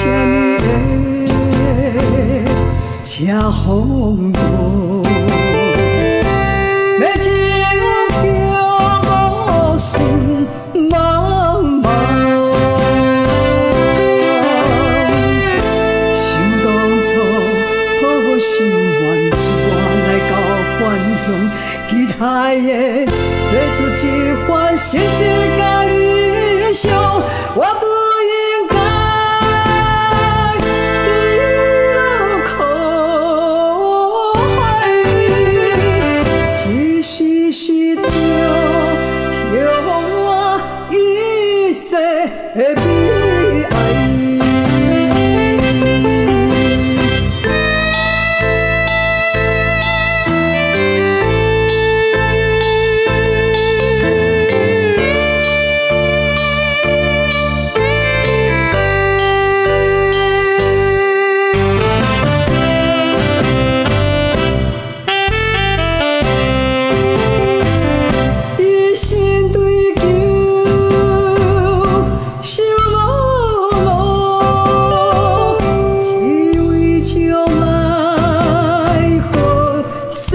啥物的车风度？欲情叫无心茫茫，想當初抱心願，帶我來到返鄉，期待的做出一番成就佮理想，我不應該跌落苦海，一時失情叫我一世的悲哀。一心追求想无路，只為將來好前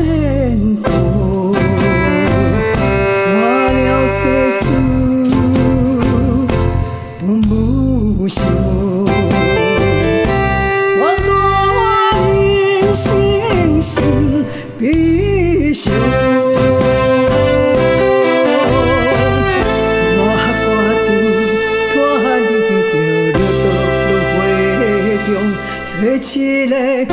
途。怎料世事本無常，望大人生心悲傷。我決定脫離著六道輪迴中，做一個